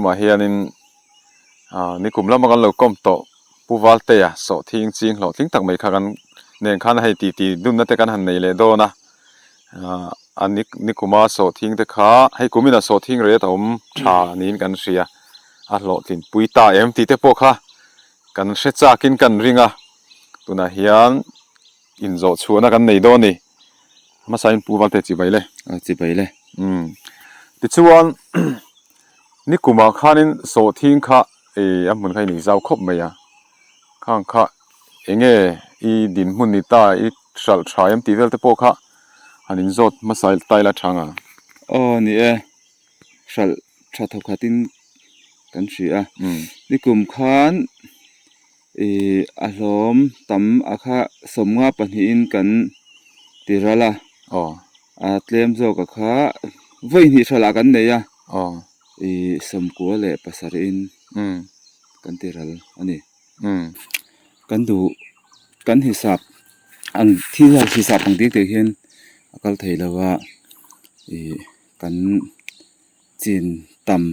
tumah hianin ah nikum lama kan lo kawm tawh Pu Valtea sawhthing ching hlawhtling tak mai kha kan nen khan hei titi dunna te kan han nei leh dawn a, ah a ni nikuma sawhthing te kha hei kumina sawhthing rate a awm tha niin kan hria a hlawhtlin pui ta em tih te pawh kha kan hre chakin kan ring a, tunah hian inzawh chhuahna kan nei dawn a ni. Hmasain Pu Valte chibai le. A chibai le. Umm. Tichuan nikumah khanin sawhthing kha i a hmun kha i nei zau khawp mai a. Khang kha enge i dinhmun ni ta i hralh tha em tih vel te pawh kha han inzawt hmasa ta ila tha ang. Aw ni e, hralh tha thawkhatin kan hria a. Nikum khan Ih a hlawm tam a kha sawmnga pahnihin kan ti ral a a tlem zawk a kha vawi hnih hralah kan nei a ih sawmkua leh pasarih in kan ti ral a ni kan duh kan hisap ang thil hisap ang dik dik hian a kal thei lo a ih kan. Chin tam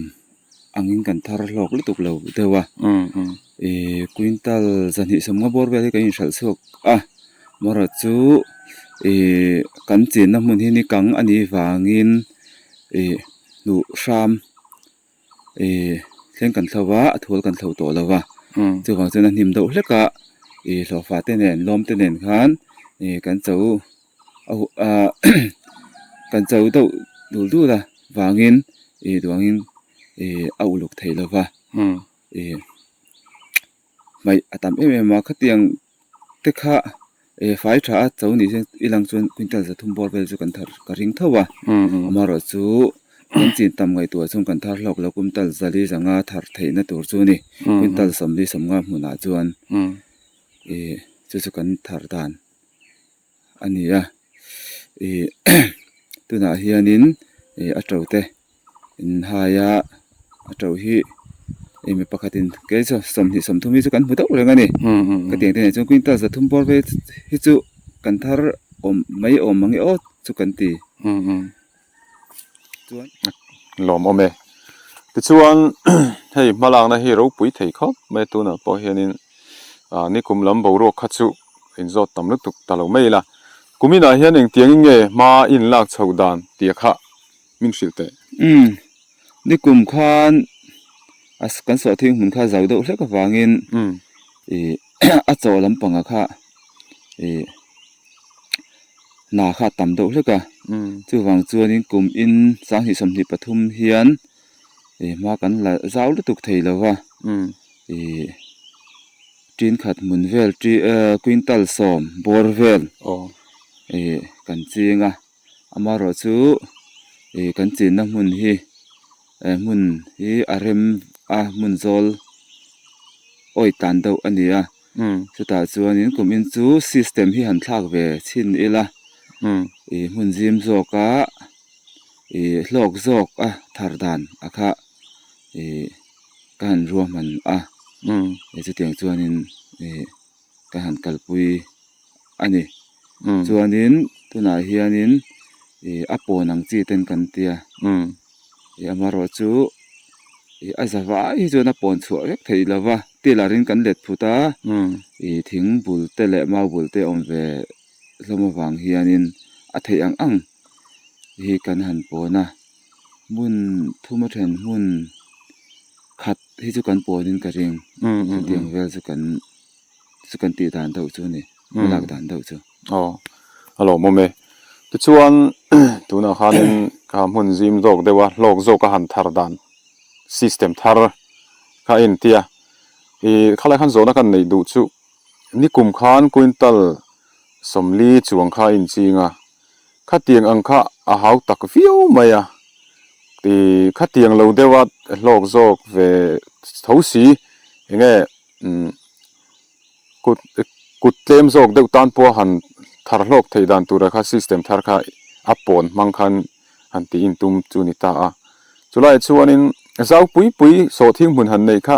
angin kan thar hlawk lutuk lo deuh a ih quintal zahnih sawmnga bawr vel hi kan inhralh chhuak a amaherawh chu ih kan chinna hmun hi ni kang a nih vangin ih hnuh hram ih thleng kan thlo a a thual kan thlo tawh lo va chuvang chuan a hnim deuh hlek a ih hlawhfa te nen lawm te nen khan ih kan cho Kan cho deuh dul dul a vangin ih duangin ih a uluk thei lo va ih hmaih a tam em em a khatiang te kha ih fai tha a cho ni se i lang chuan quintal zathum bawr vel chu kan thar ka ring tho a amaherawh chu kan chin tam ngaihtuah chuan kan thar hlawk lo quintal zali zanga thar theihna tur chu a ni quintal sawmli sawmnga hmunah chuan ih chu chu kan thar dan. A ni a ih tunah hianin ih a to te in hai a a to hi ih mi pakhatin kei chu sawmhnih sawmthum hi chu kan hmu deuh reng a ni ka tiang te nen chuan quintal zathum bawr vel hi chu kan thar awm mai awm ang e aw chu kan ti chuan. Lawmawm e. Tichuan hei hmalakna hi ropui thei khawp mai tunah pawh hianin ah nikum lam boruak kha chu inzawt tam lutuk ta lo mai ila. Kuminah hian engtiangin nge hma in lak chhoh dan tih kha min hrilh teh. Umm nikum khan a kan sawhthing hmun kha zau deuh hlek avangin ih a chaw lampanga kha ih. Hna kha a tam deuh hlek a chuvang chuanin kum in sanghnih sawmhnih pathum hian ih hma kan la zau lutuk thei lo va ih tin khat hmun vel ti ehh quintal sawm bawr vel ih kan ching a amaherawh chu ih kan chinna hmun hi eh hmun hi a rem a hmun zawl awi tan deuh a ni a. Chutah chuanin kum in chu system hi han thlak ve chhin ila ih hmun zim zawka ih hlawk zawk a thar dan a kha ih ka han ruahman a ih chutiang chuanin ih ka han kalpui a ni chuanin tunah hianin ih a pawn ang chi ten kan tia ih amaherawh chu ih a za vai hi chuan a pawn chhuah vek theih lo va. Tiller in kan let phut a, ih thing bul te leh mau bul te awm ve hlawm avang hianin a theih ang ang hi kan han pawn a, hmun thum a then hmun khat hi chu kan pawnin ka ring chutiang vel chu kan chu kan tih dan deuh chu a ni hmalak dan deuh chu. Aw a lawmawm e tichuan tunah khanin kha hmun zim zawk deuh a hlawk zawk a han thar dan system thar kha a intia ih khalai khan zawhna kan neih duh chu nikum khan quintal sawmli chuang kha a inching a khatiang ang kha a hau tak viau mai a ih khatiang lo deuh a hlawk zawk ve tho si enge umm kut kut tlem zawk deuh tan pawh a han thar hlawk theih dan tura kha system thar kha a pawn hmang khan han tih intum chu ni ta a. Chulaiah chuanin zau pui pui sawhthing hmun han neih kha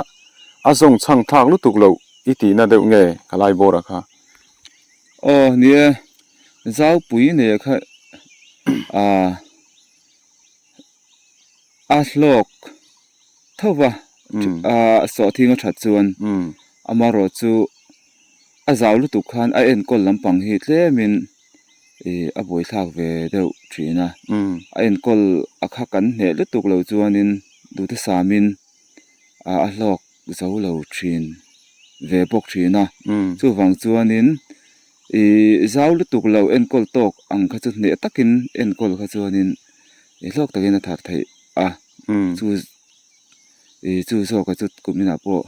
a zawng chhang thlak lutuk loh i tihna deuh nge ka lai bawr a kha? Aw ni e, zau pui neih kha a hlawk. tho va a sawhthing a that chuan amaherawh chu a zau lutuk khan a enkawl lampang hi tlemin ih a buaithlak ve deuh thin a a enkawl a kha kan hneh lutuk lo chuanin duhthusam-in a hlawk zo lo thin ve bawk thin a chuvang chuanin ih zau lutuk lo enkawl tawk ang kha chu hneh takin enkawl kha chuanin ih hlawk takin a thar theih a chu ih chu zawk a chu kum inah pawh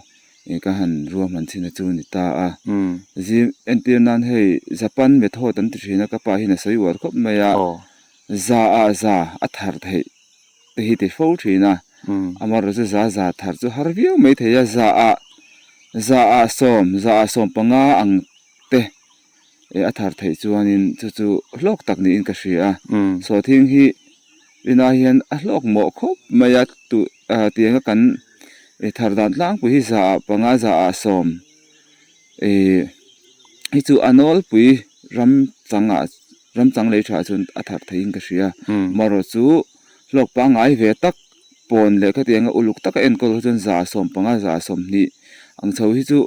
ih ka han ruahman chhin a chu ni ta a zim entir nan hei Japan method an ti thin a ka pa hian a sawi uar khawp mai a za ah za a thar theih te hi ti fo thin a amaherawh chu za za thar chu har viau mai thei a za ah za ah sawm za ah sawm panga ang te eh a thar theih chuanin chu chu hlawk tak niin ka hria a sawhthing hi inah hian a hlawk mawh khawp mai a tu ah tianga kan eh thar dan tlangpui hi za ah panga za ah sawm eh hi chu a nawlpui ram changah ram chang lei tha chuan a thar theihin ka hria amaherawh chu hlawk pangngai ve tak pawn leh khatianga uluk taka enkawl kha chuan za 15 za 20 ang chho hi chu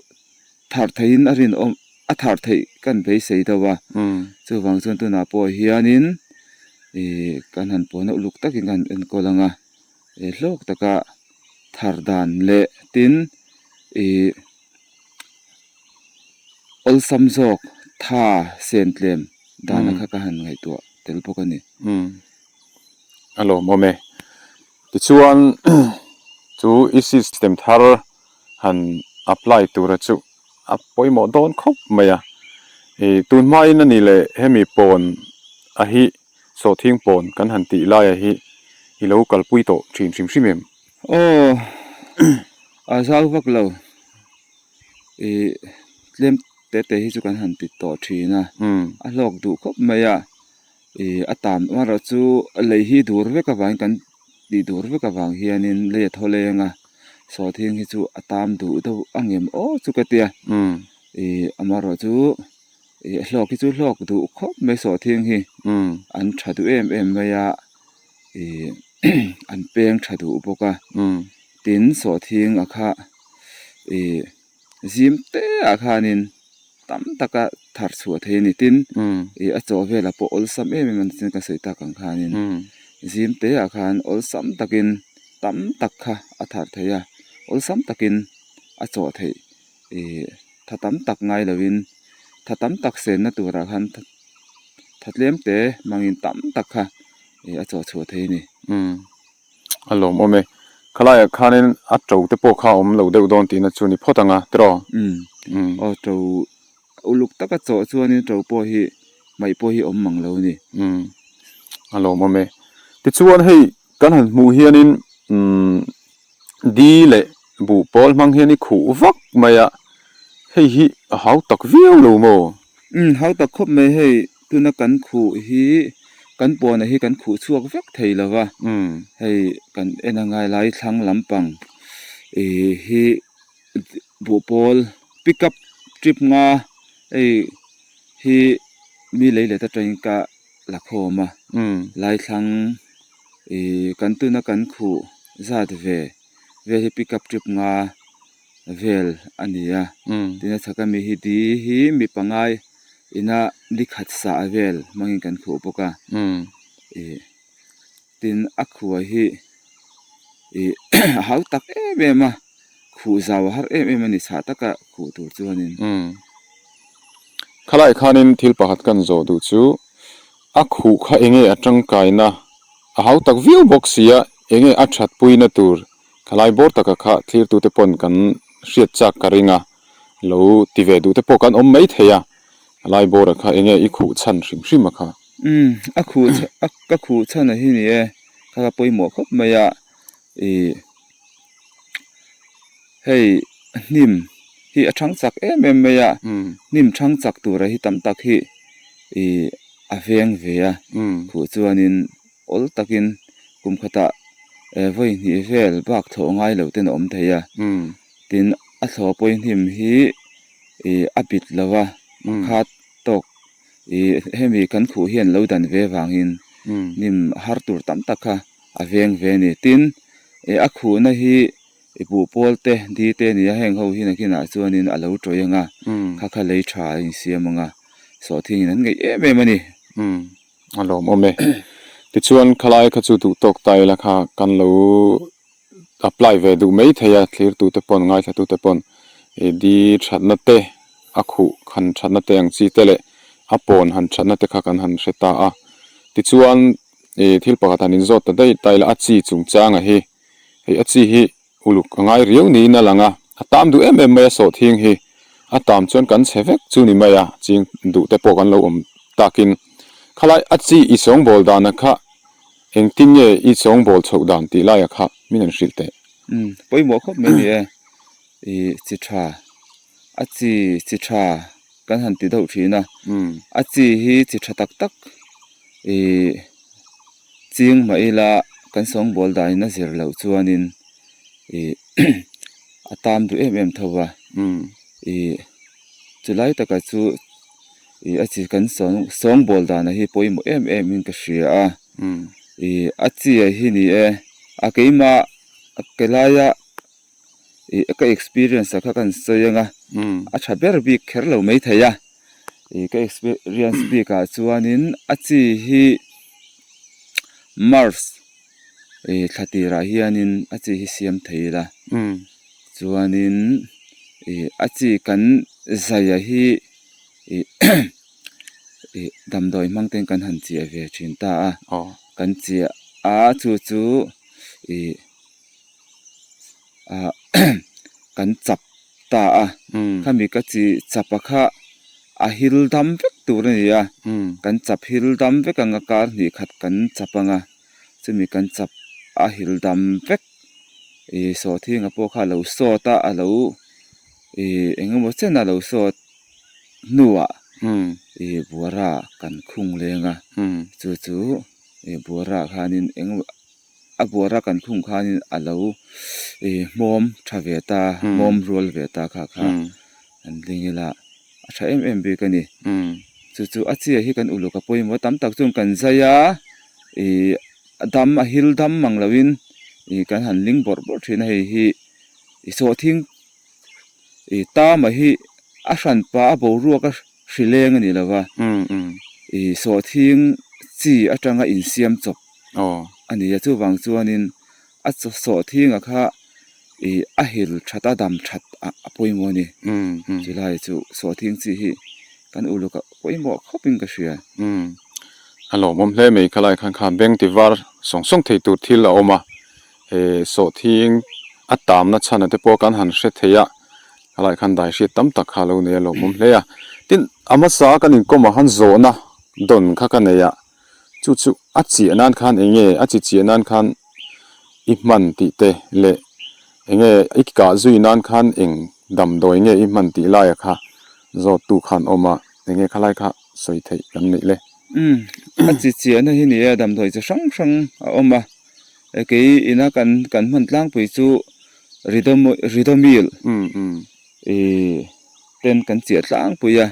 thar theihin a rinawm a thar theih kan beisei deuh a chuvang chuan tunah pawh hianin ih kan han pawn a uluk takin kan han enkawl ang a ih hlawk taka thar dan leh tin ih awlsam zawk tha sen tlem dana kha ka han ngaihtuah tel bawk a ni. A lawmawm e. Tichuan chu i system thar han apply tura chu a pawimawh dawn khawp mai a. Ih tun hmain a ni leh hemi pawn a hi sawhthing pawn kan han tih laia hi i lo kalpui tawh thin hrim hrim em? Aw a zau vak lo. Ih tlem te te hi chu kan han ti tawh thin a a hlawk duh khawp mai a. Ih a tam erawh chu lei hi dur vek avangin kan tih dur vek avang hianin lei a thaw leng a sawhthing hi chu a tam duh deuh a ngem aw chu ka tia ih amaherawh chu ih hlawk hi chu hlawk duh khawp mai sawhthing hi an tha duh em em mai a ih an peng tha duh bawk a tin sawhthing a kha ih. Zim te ah khanin tam taka thar chhuah thei a ni tin ih a chaw velah pawh awlsam em em a ni chuan ka sawi tak ang khanin zim te ah khan awlsam takin tam tak kha a thar thei a awlsam takin a chawh theih ih tha tam tak ngai lovin tha tam tak senna turah khan tha tlem te hmangin tam tak kha ih a chawh chhuah thei a ni. A lawmawm e. Khalaiah khanin a to te pawh kha a awm lo deuh dawn tihna chu ni phawt ang a, tiraw? Umm. Aw to uluk taka chawh chuanin to pawh hi hmaih pawh hi awm mang lo a ni. Umm. A lawmawm e. Tichuan hei kan han hmuh hianin umm di leh buh pawl hmang hian i khuh vak mai a, hei hi a hau tak viau lo maw? Umm hau tak khawp mai hei. Tuna kan khuh hi kan pawnah hi kan khuh chhuak vek thei lo va, hei kan en a ngai lai thlang lampang ih hi buhpawl pick up trip nga hei hi mi lei let atangin ka la khawm a, lai thlang ih kan tuna kan khuh zat ve vel hi pick up trip nga vel a ni a, tin a chhak ami hi di hi mi pangai ina ni khat sah vel hmangin kan khuh bawk a ih tin a khuai hi ih a hau tak em em a khuh zau a har em em a ni chhah taka khuh tur chuanin. Khalai khanin thil pakhat kan zawh duh chu a khuh kha enge a tangkaina a hau tak viau bawk si a enge a thatpuina tur Khalai bawr taka kha thlirtute pawn kan hriat chak ka ring a, lo ti ve duhte pawh kan awm mai thei a, khalai bawra kha enge i khuh chhan hrim hrim a kha? Umm, a khuh a ka khuh chhan a hi ni e, kha ka pawimawh khawp mai a, ih hei hnim hi a thang chak em em mai a, hnim thang chak tura hi tam tak hi ih a veng ve a, khuh chuanin Awl takin kum khatah vawi hnih vel bak thlawh ngai lo ten a awm thei a, tin a thlawh pawi hnim hi ih a bit lo a, a khat tawk ih hemi kan khuh hian lo dan ve vangin hnim har tur tam tak kha a veng ve a ni. Tin ih a khuhna hi. I buh pawl te di te a ni a heng ho hi nakinah chuanin a lo tawih ang a kha kha lei tha a insiam ang a sawhthing in an ngeih em em a ni. Umm a lawmawm e. Tichuan khalai kha chu duh tawk ta ila kha kan lo apply ve duh mai thei a thlir tu te pawn ngaithla tu te pawn i di thatna te a khuh han thatna te ang chi te leh a pawn han thatna te kha kan han hre ta a. Tichuan i thil pakhat han inzawt ta daih ta ila a chi chungchanga hi Hei a chi hi uluk a ngai riau niin a lang a, a tam duh em em mai a sawhthing hi. A tam chuan kan chhe vek chu ni mai a, ching duh te pawh kan lo awm takin. Khalai a chi i sawngbawl dana kha engtin nge i sawngbawl chhoh dan tih laia kha min han hrilh teh. Umm pawimawh khawp mai ni e, i chi tha a chi chi tha kan han ti deuh thin a, a chi hi chi tha tak tak ih Ching mah ila kan sawngbawl danin a zir loh chuanin ih a tam duh em em tho va ih chulai taka chu ih a chi kan sawng sawngbawl dana hi pawimawh em em in ka hria a ih a chi ah hi ni e a keimah ke laia ih ka experience ah kha ka han sawi ang a a tha ber bik kher lo maithei a ih ka experience bik ah chuanin a chi hi March ih thla tirah hianin a chi hi siam thei ila chuanin ih a chi kan zaia hi ih ih damdawi hmang ten kan han chiah ve thin ta a kan chiah a chu chu ih. ah kan chap ta a khami ka chi chap a kha a hil dam vek tur a ni a kan chap hil dam vek ang a kar hnih khat kan chap ang a chumi kan chap a hil dam vek ih sawhthing a pawh kha a lo sawt a a lo ih eng emaw chen a lo sawt hnuah ih buara kan khung leng a chu chu ih buara khanin eng emaw. A buara kan khung khanin a lo ih hmawm tha ve ta hmawm rual ve ta kha kha an ding ila a tha em em bik a ni. Chu chu a chiah hi kan uluk a pawimawh tam tak chuan kan zai a ih a dam a hil dam mang loin ih kan han ling bawrh bawrh thin a hei hi ih sawhthing ih tama hi a hranpa a boruak a hri leng a ni lo va ih sawhthing chi atanga insiam chawp a ni a chuvang chuanin a sawhthing a kha ih a hil that a dam that a pawimawh a ni chulai chu sawhthing chi hi kan uluk a pawimawh khawp in ka hria. A lawmawm hle mai khalai khan kha bank ti var sawng sawng thei tur thil a awm a he sawhthing a tamna chhan a te pawh kan han hre thei a khalai khan dai hriat tam tak kha a lo nei a lawmawm hle a tin a hmasa kan inkawm ah khan zawhna dawn kha ka nei a. Chu chu a chiah nan khan eng nge a chi chiah nan khan i hman tih te leh eng nge i kah zui nan khan eng damdawi nge i hman tih laia kha zawt tu khan awm a eng nge khalai kha sawi theih kan neih le. Umm a chi chiahna hi ni e damdawi chi hrang hrang a awm a e kei ina kan kan hman tlangpui chu ridomil ih. ten kan chiah tlangpui a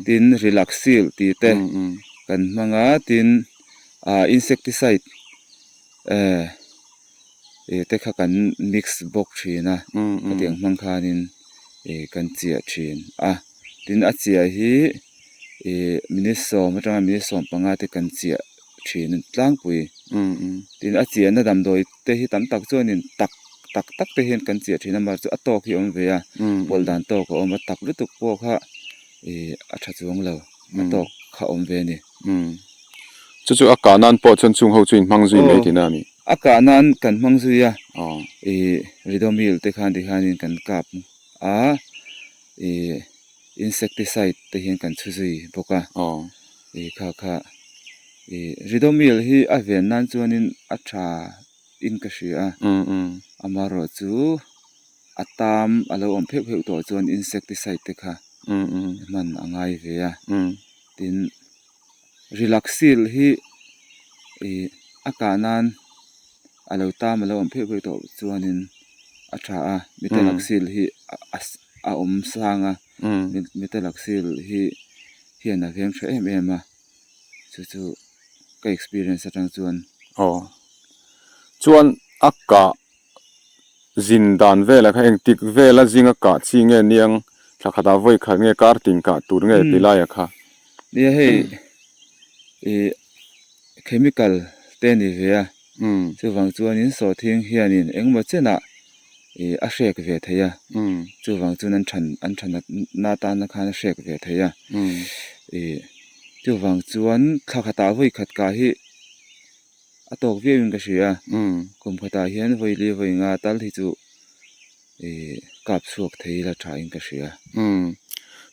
tin relaxil tih te kan hmang a tin ah insecticide eh ih te kha kan mix bawk thin a khatiang hmang khanin ih kan chiah thin a tin a chiah hi ih minute sawm atanga minute 15 te kan chiah thin tlangpui tin a chiahna damdawi te hi tam tak chuanin tak tak tak te hian kan chiah thin a mahse a tawk hi a awm ve a pawlh dan tawk a awm a tak lutuk pawh kha ih a tha chuang lo a tawk kha a awm ve a ni. Chu chu a kah nan pawh chuan chung ho chu in hmang zui mai tihna a ni. A kah nan kan hmang zui a ih ridomil te khan tikhanin kan kap a ih insecticide te hian kan chhu zui bawk a ih kha kha ih ridomil hi a ven nan chuanin a tha in ka hria a amaherawh chu a tam a lo awm pheuh pheuh tawh chuan insecticide te kha hman a ngai ve a tin relaxil hi ih a kah nan a lo tam a lo awm pheuh pheuh tawh chuanin a tha a metalaxyl hi a awm sang a metalaxyl hi hian a veng tha em em a chu chu ka experience atang chuan aw chuan a kah. zin dan velah kha engtik vela zinga kah chi nge niang thla khatah vawi khat nge kar tin kah tur nge ti laiah kha. Nia hei ih chemical te a ni ve a chuvang chuanin sawhthing hianin engemaw chenah ih a hrek ve thei a chuvang chuan an than an tha natna atana khan a hrek ve thei a ih chuvang chuan thla khatah vawi khat kah hi a tawk viau in ka hria a kum khatah hian vawi li vawi nga tal hi chu ih kap chhuak thei ila tha in ka hria. Umm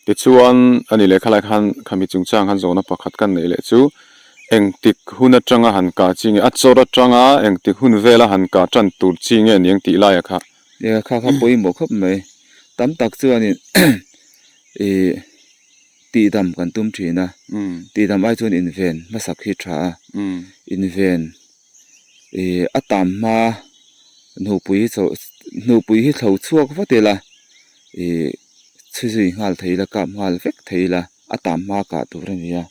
tichuan ani leh khalai khan khami chungchang khan zawhna pakhat kan neih leh chu engtik hun atanga han kah chi nge a chawr atanga engtik hun vela han kah tan tur chi nge ni ang tih laia kha. Nia kha kha pawimawh khawp mai tam tak chuanin ih tihdam kan tum thin a, tihdam ai chuan inven hmasak hi tha a, inven ih a tam hma hnupui hi chho hnupui hi thlo chhuak vat ila ih chhi zui nghal thei ila kap nghal vek thei ila a tam hma kah tur a ni a,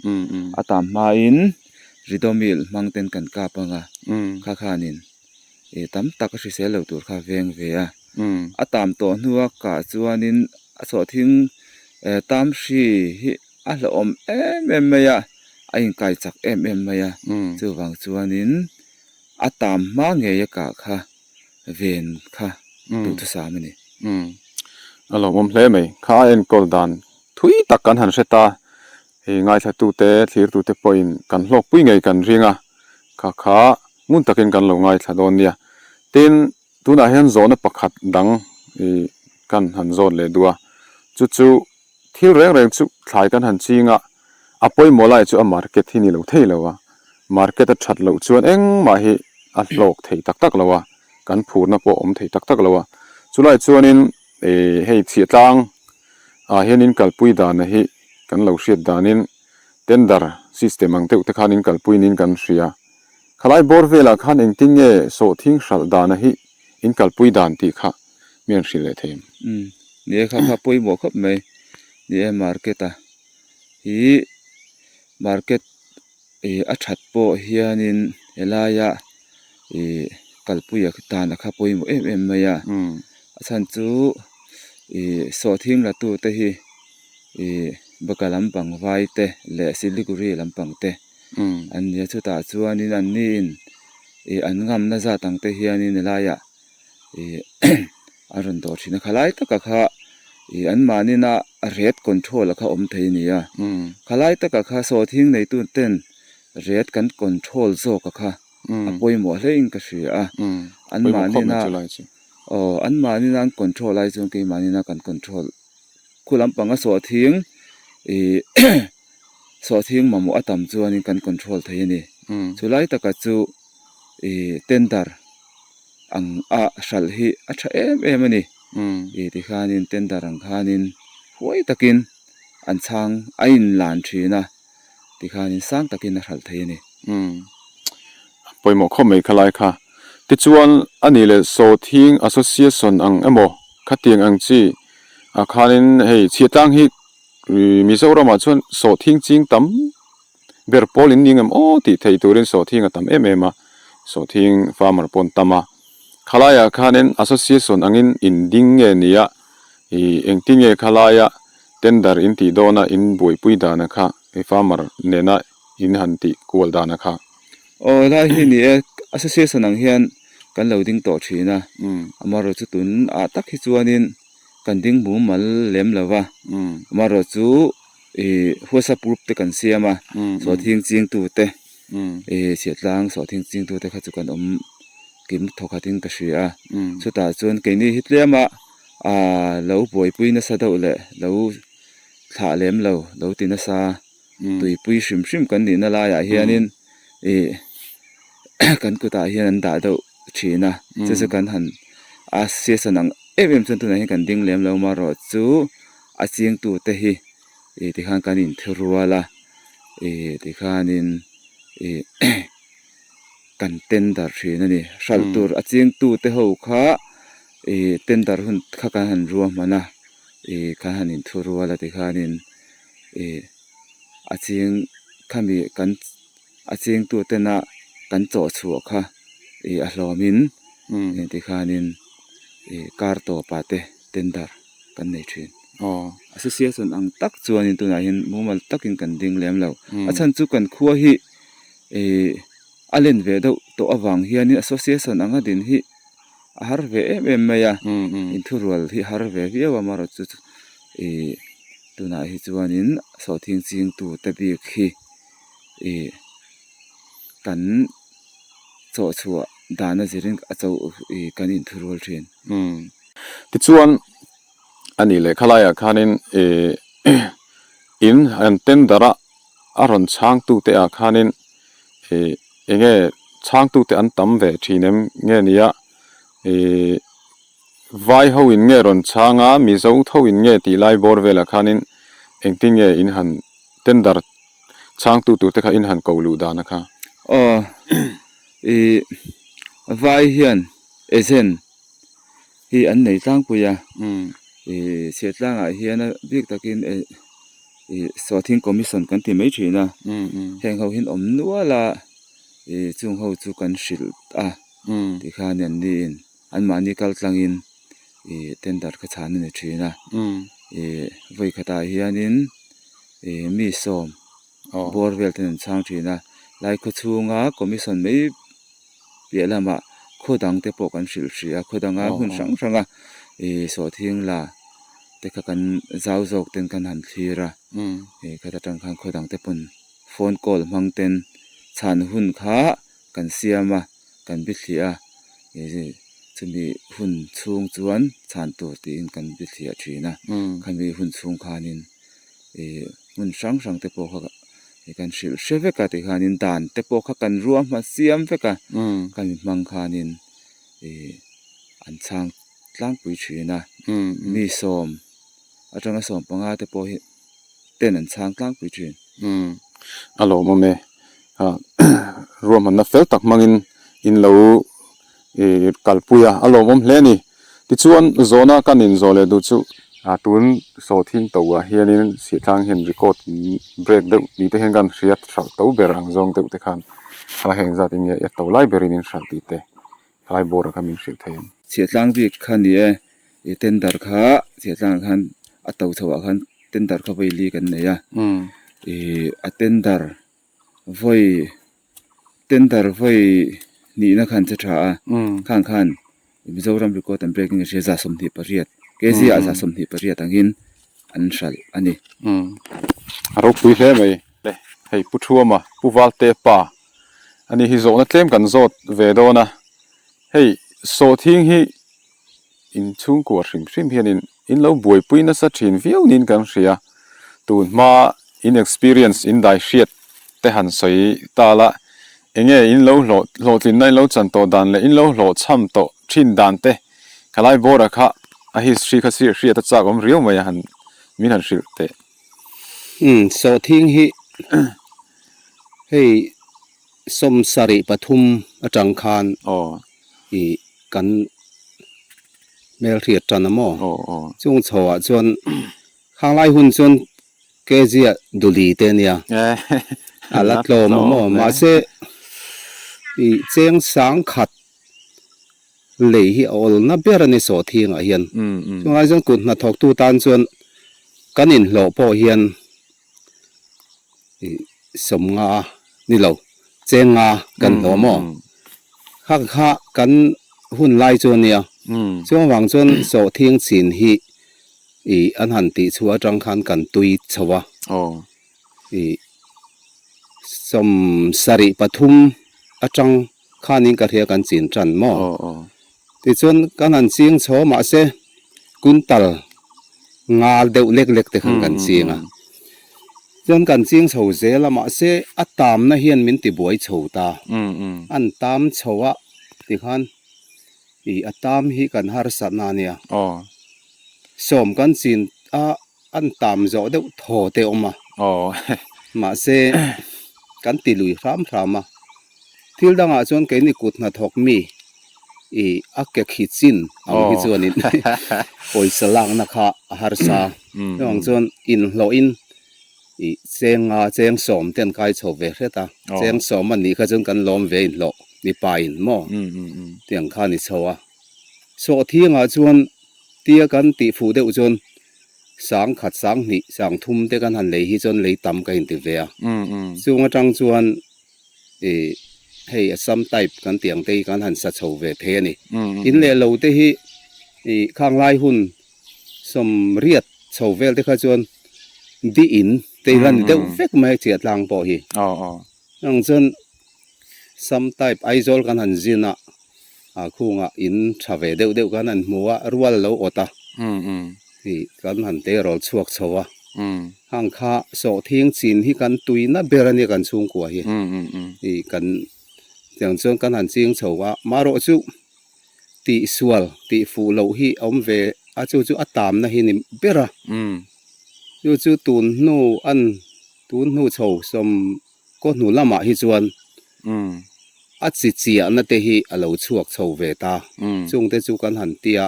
a tam hmain ridomil hmang ten kan kap ang a, kha khanin ih tam tak a hrisel lo tur kha veng ve a, a tam tawh hnua kah chuanin a sawhthing eh tam hri hi a hlauhawm em em mai a, a inkai chak em em mai a, chuvang chuanin a tam hma ngei a kah kha ven kha duhthusam a ni. A lawmawm hle mai. Kha a enkawl dan thui tak kan han hre ta. Hei ngaithlatute, thlirtute pawhin kan hlawkpui ngei kan ring a, kha kha ngun takin kan lo ngaithla dawn nia. Tin, tunah hian zawhna pakhat dang ih kan han zawt leh duh a, chu chu thil reng reng chu thlai kan han ching a, a pawimawh lai chu a market hi ni lo thei lo a, market a that loh chuan engmah hi a hlawk thei tak tak lo a, kan phurna pawh a awm thei tak tak lo a. Chulai chuanin ih hei chhiahtlang ah hianin kalpui dana hi kan lo hriat danin tender system ang deuh te khan in kalpui niin kan hria. Khalai bawr velah khan engtin nge sawhthing hralh dana hi in kalpui dan tih kha mi an hrilh leh thei em? Umm ni e kha kha pawimawh khawp mai ni e market a hi market Ih a that pawh hianin helaia ih kalpuia tan a kha pawimawh em em mai a a chhan chu ih sawhthing la tu te hi ih baka lampang vai te leh siliguri lampang te an nia chutah chuanin an ni in ih an ngamna zat ang te hianin helaiah ih a rawn dawh thin a khalai taka kha ih an mahni na ret control a kha awm thei a ni a khalai taka kha sawhthing neitu ten ret kan control zawk a kha a pawimawh hle in ka hria a an mahni na aw an mahni na an control ai chuan keimahni na kan control khu lampanga sawhthing ih sawhthing mamawh a tam chuanin kan control thei a ni chulai taka chu ih tender ang a hralh hi a tha em em a ni ih tikhanin tender ang khanin huai takin an chhang a inlan thin a tikhanin sang takin a hralh thei a ni. A pawimawh khawp mai khalai kha. Tichuan a nih leh Sawhthing Association ang emaw khatiang ang chi ah khanin hei chhiatlang hi Mizoramah chuan sawhthing ching tam ber pawl in ning em aw tih theih turin sawhthing a tam em em a, sawhthing farmer pawh an tam a. Khalaiah khanin association angin in ding nge nia ih engtin nge khalaia tender in tih dawna in buaipui dana kha i farmer nena in han tih kual dana kha. Aw helai hi ni e, association ang hian kan lo ding tawh thin a, amaherawhchu tun ah tak hi chuanin kan ding mumal lem lo va, amaherawhchu ih whatsapp group te kan siam a sawhthing ching tu te ih chhiahtlang sawhthing ching tu te kha chu kan awm kim thawkhat in ka hria a chutah chuan keini hi tlem a ah lo buaipui nasa deuh leh lo thlah lem lo lo ti nasa tuipui hrim hrim kan nihna laiah hianin ih kan kutah hian an dah deuh thin a chu chu kan han a season ang em em chuan tunah hian kan ding lem lo marawh chu a chingtu te hi ih tikhan kan inthurual a ih tikhanin ih kan tender thin a ni hralh tur a chingtu te ho kha ih tender hun kha kan han ruahman a ih kan han inthurual a tikhanin ih a ching khami kan a chingtu tena kan chawh chhuah kha ih a hlawmin tikhanin. Ih kar tawpah te tender kan nei thin. Association ang tak chuanin tunah hian mumal takin kan ding lem lo. A chhan chu kan khua hi ih a len ve deuh tawh avang hianin association anga din hi a har ve em em mai a. Inthurual hi a har ve viau a amaherawhchu chu ih tunah hi chuanin sawhthing chingtute bik hi ih kan. Chawh chhuah dan a zirin a cho i kan inthurual thin. Umm. Tichuan a nih leh khalaiah khanin i in an tender a a rawn chhangtute ah khanin i enge chhangtute an tam ve thin em nge nia i vai ho in nge rawn chhang a Mizo tho in nge tih lai bawr velah khanin engtin nge in han tender Chhangtu tur te kha in han ko luh dan a kha. Aw i vai hian agent hi an nei tlangpui a, i chhiatlangah hian a bik takin i sawhthing commission kan ti mai thin a, heng ho hian awm nual a, i chung ho chu kan hrilh a tikhan an ni in anmahni kal tlangin i tender kha chhan a ni thin a, i vawikhatah hianin. Ih mi sawm bawr vel ten an chhang thin a lai khaw chhunga commission mai piah lamah khaw dang te pawh kan hrilh hrih a khaw danga hmun hrang hrang a ih sawhthing la te kha kan zau zawk ten kan han thlir a ih khata tang khan khaw dang te pawn phone call hmang ten chhan hun kha kan siam a kan bithliah a ih chumi hun chhung chuan chhan tur tiin kan bithliah thin a khami hun chhung khanin. Ih hmun hrang hrang te pawh kha kan hrilh hre vek a tikhanin dan te pawh kha kan ruahma siam vek a khami hmang khanin ih an chhang tlangpui thin a mi sawm atanga sawm panga te pawh hi ten an chhang tlangpui thin. A lawmawm e ruahmanna fel tak hmangin in lo Ih kalpui a, a lawmawm hle a ni. Tichuan zawhna kan inzawh leh duh chu. A tun sawhthing to ah hianin Sihtlang hian record break deuh ni te hian kan hria hralh to ber ang zawng deuh te khan a heng zat in nge a to lai berin in hralh tih te helai board ah khan min hrilh thei ang. Chhiahtlang bik kha ni e, ih tender kha Chhiahtlang ah khan a to chho ah khan tender kha vawi li kan nei a, ih a tender vawi Tender vawi nihna khan che tha a, khang khan Mizoram record an break in ka hria 28 kg ah 28 angin an hralh a ni. A ropui hle mai le, hei Pu Thuama, Pu Valte pa ani hi zawhna tlem kan zawt ve dawn a, hei sawhthing hi Inchhungkua hrim hrim hianin in lo buaipui nasa thin viau niin kan hria. Tun hma in experience in dai hriat te han sawi ta la, enge in lo hlawh hlawhtlinna in lo chan tawh dan leh in lo hlawhchham tawh thin dan te khalai bawra kha a history kha sir hriat a chak awm riau mai a han min han hrilh teh. Umm sawhthing hi hei 73 atang khan ih kan hmelhriat tan a maw? Chung chho ah chuan khang lai hun chuan kg ah duli te ania a la tlawm a maw? Mahse ih cheng sang khat lei hi a awl na ber a ni sawhthing ah hian. Chung lai chuan kut hnathawk tu tan chuan kan inhlawh pawh hian ih sawmnga ni lo chenga kan hlawh maw kha kha kan hun lai chu ania chuang vang chuan sawhthing chin hi ih an han tih chhuah atang khan kan tui chho a ih 73 atang khanin ka hria kan chin tan maw. Tichuan kan han ching chho mahse quintal nga deuh lek lek te khan kan ching a. Chuan kan ching chho zel a mahse a tamna hian min ti buai chho ta. An tam chho a tikhan ih a tam hi kan harsatna a nia. Sawm kan chin a An tam zawh deuh thaw te awm a. Mahse, kan ti lui hram hram a. Thil dangah chuan keini kut hnathawk mi ih a ke khi chin ang hi chuanin pawisa lakna kha a harsa. Chuvang chuan inhlawhin ih cheng nga cheng sawm te an kai chho ve hret a. Cheng sawm a nih kha chuan kan lawm ve inhlawh mipa in maw tiang kha a ni chho a. Sawhthiangah chuan tia kan tih fuh deuh chuan sangkhat, sanghnih, sangthum te kan han lei hi chuan lei tam ka inti ve a. Chung atang chuan ih hei Assam type kan tih ang te hi kan han sa chho ve thei a ni. In leh lo te hi ih khang lai hun sawmriat chho vel te kha chuan di in te hi la ni deuh vek mai a chiah tlang pawh hi. Ang chuan Assam type Aizawl kan han zin a. A khungah in tha ve deuh deuh kan han hmu a, rual a lo awt a, ih kan han terawl chhuak chho a, hang kha sawhthing chin hi kan tuina ber a nia kan chhungkua hi, ih kan tiang chuan kan han ching chho a, marawh chu tihsual tih fuh loh hi a awm ve a, chu chu a tamna hi ni ber a, chu chu tun hnu an tun hnu chho sawm. Kaw hnu lamah hi chuan a chi chiahna te hi a lo chhuak chho ve ta. Chungte chu kan han ti a,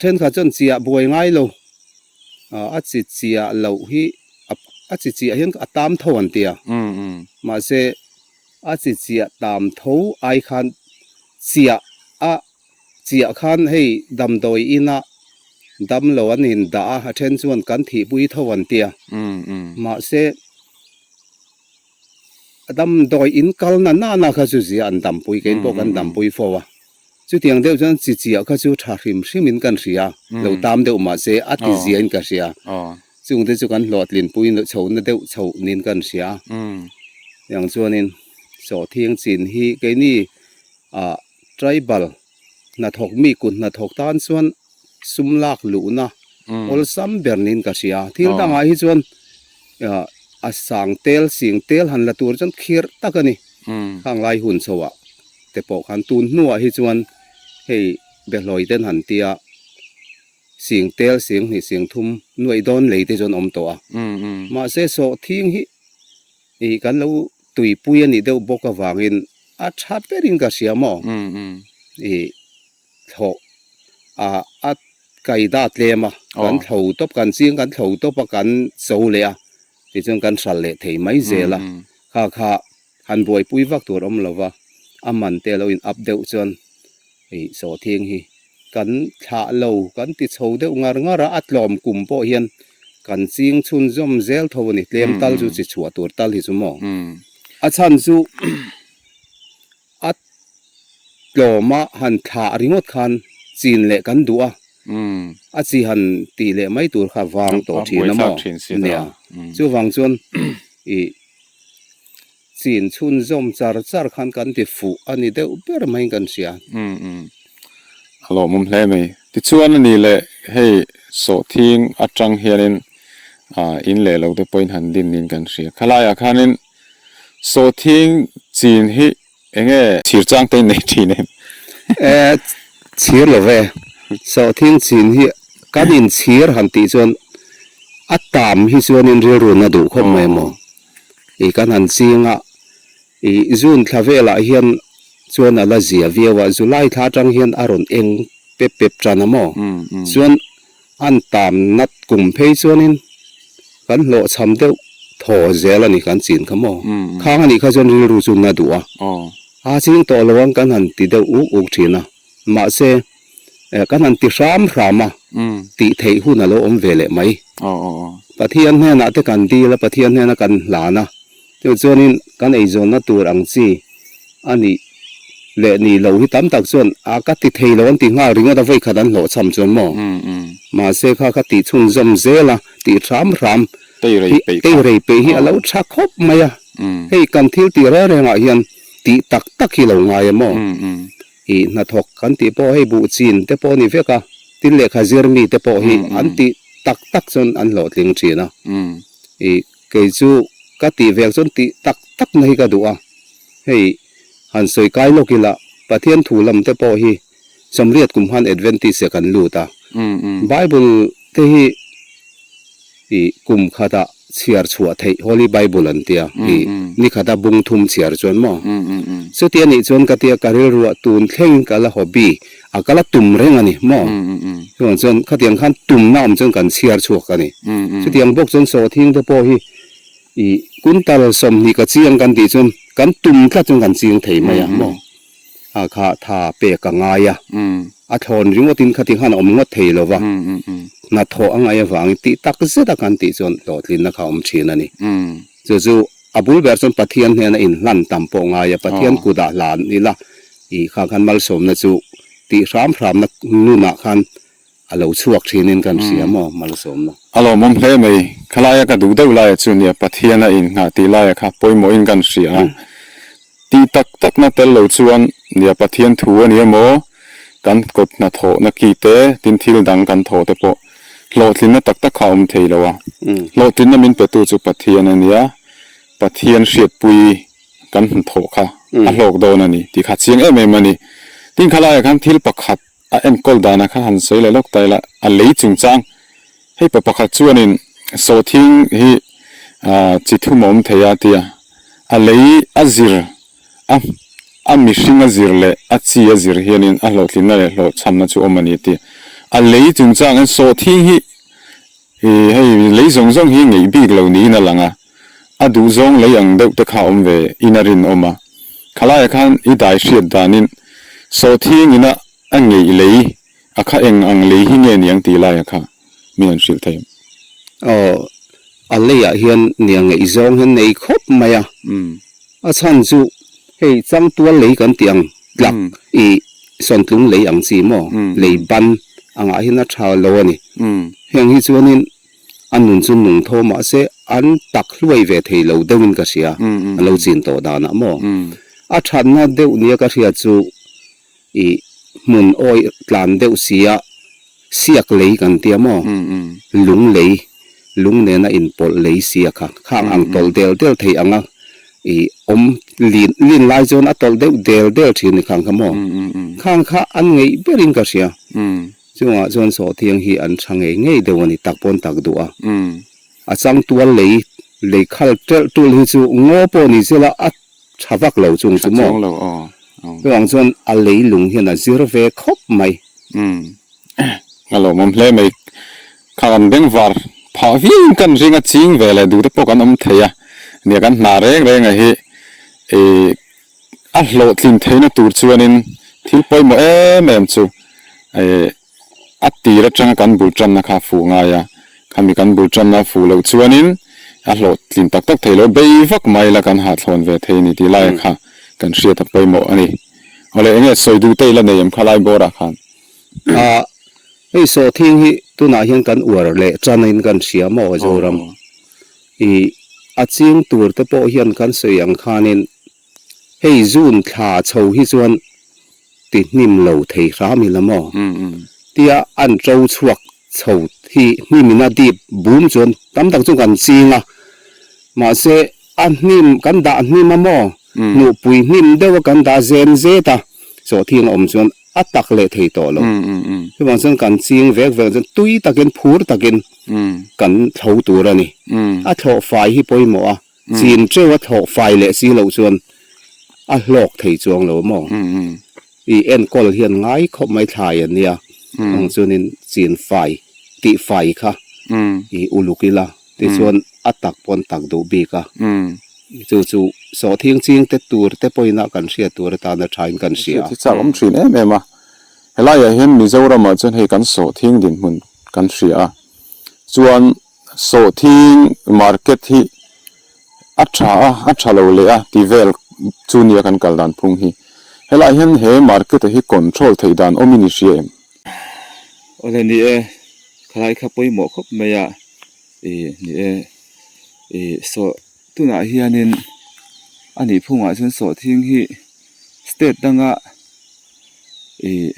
thenkhat chuan chiah buai ngai lo, a chi chiah loh hi a chi chiah hian a tam tho an ti a, mahse a chi chiah tam tho ai khan chiah a Chiah khan hei damdawi inah damlo an indah a, a then chuan kan thihpui tho an tia. Mahse, damdawi in kalna nana kha chu zia an dampui, kein pawh kan dampui fo a. Chutiang deuh chuan chi chiah kha chu tha hrim hrimin kan hria, lo tam deuh mahse a ti ziain ka hria. Chungte chu kan hlawhtlinpui chhohna deuh chhoh niin kan hria. Tiang chuanin sawhthing chin hi keini ah Tribal hnathawk mi kut hnathawk tan chuan sum lak luhna awlsam ber niin ka hria. Thil dangah hi chuan a sang tel sing tel han la tur chuan khirh tak a ni. Khang lai hun chhoah te pawh khan tun hnuah hi chuan hei behlawi ten han tia sing tel sing hnih sing thum nuaih dawn lei te chuan awm tawh a. Mahse sawhthing hi Ih kan lo tuipui a nih deuh bawk avangin a tha berin ka hria maw? Ih thlawh ah a kaida tlem a, kan thlo tawp, kan ching kan thlo tawp a, kan cho leh a, tichuan kan hral leh thei mai zel a, kha kha han buaipui vak tur awm lo va, a man te a lo in up deuh chuan ih sawhthing hi Kan thlah lo, kan ti chho deuh ngar ngar a, a tlawm kum pawh hian kan ching chhunzawm zel tho a ni, tlem tal chu chi chhuah tur tal hi chu maw? A chhan chu a tlawma han thlah ringawt khan chin leh kan duh a, a chi han tih leh mai tur kha vang tawh thin a maw? Nia, chuvang chuan ih. Chin chhunzawm char char khan kan ti fuh a ni deuh ber maiin kan hria. Umm umm. A lawmawm hle mai. Tichuan a ni leh hei sawhthing atang hianin ah in leh lo te pawhin han din niin kan hria. Khalaiah khanin sawhthing chin hi eng nge chhir chang te in nei thin em? E chhir lo ve. Sawhthing chin hi kan inchhir han tih chuan a tam hi chuanin rilru na duh khawp mai maw? Ih kan han ching a, ih June thla velah hian chuan a la zia viau a, July thla atang hian a rawn eng pep pep tan a maw? Chuan an tam nat kum phei chuanin kan hlawhchham deuh thaw zel a ni kan chin kha maw? Khang a nih kha chuan rilru chu na duh a, a ching tawh lo ang kan han ti deuh uk uk thin a, mahse Kan han ti hram hram a, tih theih hun a lo awm ve leh mai. Pathian hnenah te kan dil a, Pathian hnena kan hlan a, chu chuanin kan eizawnna tur ang chi a nih leh nih loh hi tam tak chuan a ka ti thei lo an ti nghal ringawt a, vawikhat an hlawhchham chuan maw? Mahse kha ka tih chhunzawm zel a, tih hram hram hi teirei peih hi a lo tha khawp mai a, hei kan thil tih reng rengah hian tih tak tak hi lo ngai a maw? Ih hnathawk kan tih pawh hei buh chin te pawh a ni vek a, tin lehkha zir mi te pawh hi an tih tak tak chuan an hlawhtling thin a. Ih kei chu ka tih vek chuan tih tak tak na hi ka duh a, hei han sawi kai lawk ila Pathian thu lam te pawh hi Sawmriat kum khan Adventist ah kan lut a, Bible te hi ih kum khatah chhiar chhuah theih Holy Bible an tia ih ni khata bung thum chhiar chuan maw chuti a nih chuan ka tia ka rilruah tun thleng ka la hobby a ka la tum reng a ni maw chuan chuan khatiang khan tumna awm chuan kan chhiar chhuak a ni chutiang bawk chuan sawhthing te pawh hi ih kuntal 20 ka chiang kan tih chuan kan tum tlat chuan kan ching thei mai a maw. A kha tha pek a ngai a, a thlawn ringawtin khati khan a awm ngawt thei lo va, hnathawh a ngaih avangin tih tak zet a kan tih chuan hlawhtlinna kha a awm thin a ni. Chu chu a bul ber chuan Pathian hnena inhlan tam pawh ngai a, Pathian kutah hlan ila ih kha khan malsawmna chu tih hram hramna nunah khan A lo chhuak thinin kan hria maw malsawmna. A lawmawm hle mai. Khalaia ka duh deuh laia chu nia Pathian a innghah tih laia kha pawimawhin kan hria a. Tih tak takna tel lo chuan nia Pathian thu a ni emaw kan kawt hnathawhna ki te tin thil dang kan thawh te pawh hlawhtlinna tak tak kha a awm thei lo a. Hlawhtlinna min petu chu Pathian a nia. Pathian hriatpui kan hnathawh kha a hlawk dawn a ni tih kha chiang em em a ni. Tin khalaia khan thil pakhat A enkawl dana kha han sawi leh lawk ta ila, a lei chungchang hei pa pakhat chuanin sawhthing hi chi thum a awm thei a tia, a lei a zir a a mihring a zir leh a chi a zir hianin a hlawhtlinna leh hlawhchhamna chu awm a ni tia. A lei chungchang hian sawhthing hi Ih hei lei zawng zawng hi ngeih bik lo niin a lang a, a duh zawng lei ang deuh te kha awm ve in a rinawm a. Khalaiah khan i dai hriat danin sawhthing ina a ngeih lei a kha eng ang lei hi nge niang tih laiah kha min han hrilh thei em? Aw, a leiah hian nia ngeih zawng hian nei khawp mai a. A chhan chu hei changtual lei kan tih ang tlak i sawntlung lei ang chi maw lei ban angah hian a tha lo a ni. Heng hi chuanin a nun chu nung tho mahse an tak hluai ve thei lo deuhin ka hria an lo chin tawh danah maw. A thatna deuh nia ka hriat chu I hmun awih tlan deuh sia siak lei kan tia maw? Lung lei, lung nena inpawlh lei sia kha khang ang tawlh del del thei anga i awm lin lin lai chuan a tawlh deuh del del thin ni khang kha maw? Khang kha an ngeih berin ka hria. Chungah chuan sawhthiang hi an tha ngei ngei deuh a ni tak pawn tak duh a. A changtual lei lei khal telh tul hi chu ngaw pawh ni sela a tha vak lo chung chu maw? Chuvang chuan a leilung hian a zir ve khawp mai. Umm a lawmawm hle mai. Kha kan bengvar phah viauin kan ring a ching ve leh duh te pawh kan awm thei a. Nia kan hna reng reng a hi ih a hlawhtlin theihna tur chuanin thil pawimawh em em chu ih A tir atanga kan bul tanna kha a fuh ngai a, khami kan bul tanna a fuh loh chuanin a hlawhtlin tak tak thei lo, bei vak mai la kan hahthlawn ve thei a ni tih laia kha kan hriat a pawimawh a ni. Awle enge sawi duh te ila nei em kha lai bawrah khan? A, hei sawhthing hi tunah hian kan uar leh tan in kan hria maw Zoram? I a ching tur te pawh hian kan sawi ang khanin Hei June thla chho hi chuan ti hnim lo thei hram ila maw? Tia an ṭo chhuak chho hi hnimin a dip bum chuan tam tak chu kan ching a, mahse a hnim kan dah hnim a maw? Hnuhpui hnim deuh a kan dah zen zet a, sawhthing a awm chuan a tak leh thei tawh lo. Chuvang chuan kan ching vek vek chuan tui takin phur takin kan thlo tur a ni. A thlawh fai hi pawimawh a. Chin teuh a thlawh fai leh si loh chuan a hlawk thei chuang lo maw? I enkawl hian ngai khawp mai thlai a nia, ang chuanin chin fai tih fai kha i uluk ila tichuan a tak pawn tak duh bik a, chu chu sawhthing ching te tur te pawhin a kan hriat tur atana thain kan hria. Hriat hi chak awm thin em em a, helaiah hian Mizoramah chuan hei kan sawhthing dinhmun kan hria a, chuan Sawhthing market hi a tha a, a tha lo leh a ti vel chu nia kan kal dan phung hi. Helaiah hian he market a hi control theih dan awmin i hria em? Awle ni e, khalai kha pawimawh khawp mai a, ih ni e, ih sawh tunah hianin a nih phungah chuan sawhthing hi state danga ih.